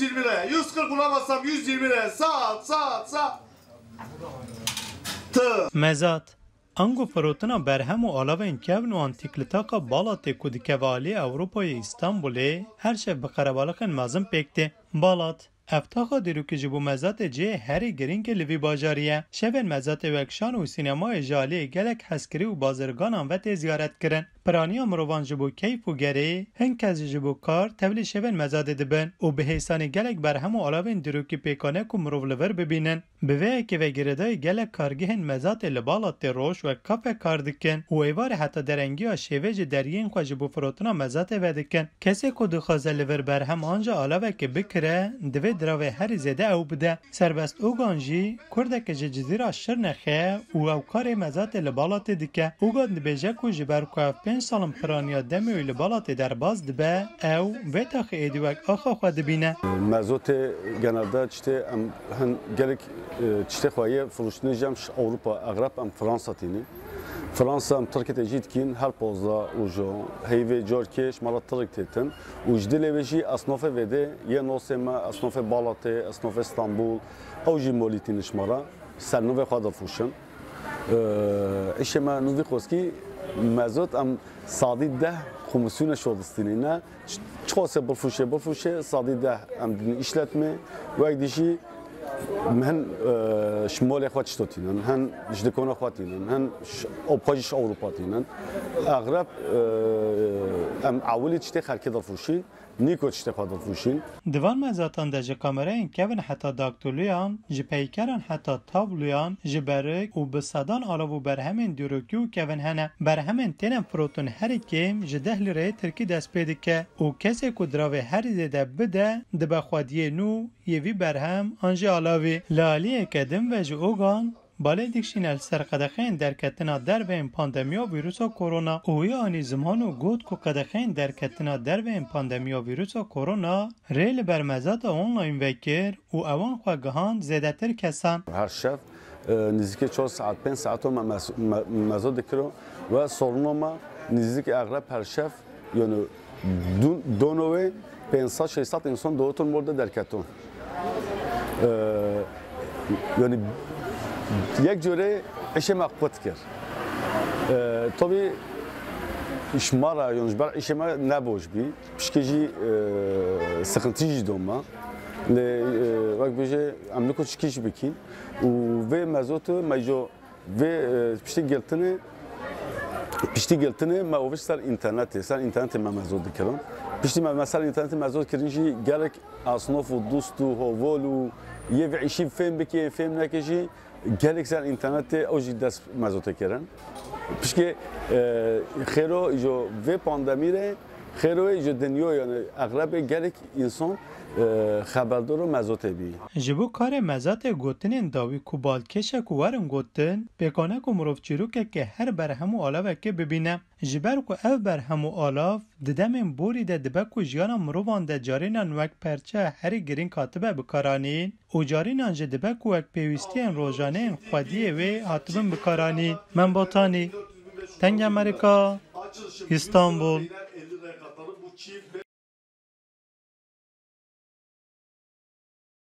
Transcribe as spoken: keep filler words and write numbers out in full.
Yüz yirmi lira. Yüz kırk bulamazsam yüz yirmi lira. Sağ, sağ, sağ. Tı. Mezat. Ango firotina berhem û alavên kevn û antîklitaka Balatê ku dikeve alî Ewropayê Îstanbulê, her şev bi qerebalixên mezin pêk tê. Balat, ev taxa dîrokî ji bo mezatê cihê herî girîng e li vî bajarî ye. Şevên mezatê wek şan û sînemayê ji aliyê gelek hezkirî û bazirganan ve tê ziyaret kirin. Piraniya mirovan ji bo keyf û gerê, hin kes jî ji bo kar tevlî şevên mezatê dibin û bi hêsanî gelek berhem û alavên dîrokî pêkan e ku mirov li vir bibînin. Bi vê yekê ve girêdayî gelek kargehên mezatê li Balatê roj wek kafe kar dikin û êvarê heta derengiya şêvê jî deriyên xwe ji bo firotina mezatê vedikin. Kesê ku dixwaze li vir berhem an jî alavekê bikire, divê diravê herî zêde ew bide. Serbest Ogan jî kurdeke ji Cizîra Şirnexê ye û ew karê mezatê li Balatê dike. Ogan dibêje ku ji ber ku ev pênc sal in piraniya demê wî li Balatê derbas dibe, ew vê taxê êdî wek axa xwe dibîne. Mezotê genelde tiştê em hin gelek, e, tiştê xwe yê firoştinê jî em ji Ewropa, exreb em Fransa tînin. Fransa em Tirkiyê tê jî dikîn her pazdeh roja. Heyvê carkê ji me re Tirk têtin. Û ji dilê wê jî esnafê vêdê yê nosê me, esnafê Balatê, esnafê Stenbul, ew jî molî tînin ji me re. Ser nûvê xwe dilfroşin. Ee, îşê me nûvî xweskî mezot em sadî deh komisyonê şodistînî ne. Ç-, çiqasê bifroşê, bifroşê, sadî deh em dîn îşletmê. Wek dî jî em hin, e, ji molê xwe çito tînin, hin ji dikona xwe tînin, hin ş-, opxwe jî ji Ewropa tînin. Exreb, e, em ewilî tiştê xelkê dilfroşîn. Nîko tiştê xwe dilfroşîn. Di van mezatan de ji kamerayên kevin heta daktoloyan, ji peykeran heta tabloyan, ji berik û bi sedan alav û berhemên dîrokî û kevin hene. Berhemên têne firotin herî kêm ji deh lîreyê tirkî dest pê dike û kesê ku diravê herî zêde bide, dibe xwediyê nû yê vî berhem an jî alavî. Li aliyeke din ve ji Ogan, Balê dikişîne li ser qedexeyên derketina derve yên pandemiya vîrusa korona û wî anî ziman û got ku qedexeyên derketina derve yên pandemiya vîrusa korona rê li ber mezata online vekir û ewan xwe gihand zêdetir kesan. Her şev, e, nêzîkî çar saet, pênc saeto me mes-, me-, mezo dikiro ve soruna me nêzîkî exreb her şev, yani dun-, dono wê pênc sed şeş sed însan di otel mor de derketon. Ee, yani yek cure îşê me qut kir. Ee, tabii ji me re, yani ji ber îşê me ne baş bî. Pişkê jî, e, sıkıntı jî doma. Lê, e, wek bêje em niko çikî jî bikîn. Û vê mezotu me jo Vê, e, piştî girtinê, piştî girtinê me ovişt ser înternetê, ser înternetê me mezot dikirin. Piştî me, me ser înternetê mezot kirin jî gelek asnof û dost û hovol û yê vê îşî fêm bike, fêm neke jî gelek ser înternetê ew jî dest mezotê kirin. Pişkê, e, xêro jo vê pandemî re Xêroyê ji dinya, yani exrebê gelek însan, e, xeberdar û mezotê bî. Ji bo karê mezatê gotinên dawî ku balkêş e ku werin gotin, pêkan e ku mirov çîrokeke her berhem û alavekê bibîne. Ji ber ku ev berhem û alav di demên borî de dibe ku jiyana mirovan de carînan wek perçe herî girîng hatibe bikaranîn, û carînan jî dibe ku wek pêwîstiyên rojaneyên xwediyê wê hatibin bikaranîn. Membotanî, Dengê Amerîka, Îstanbul.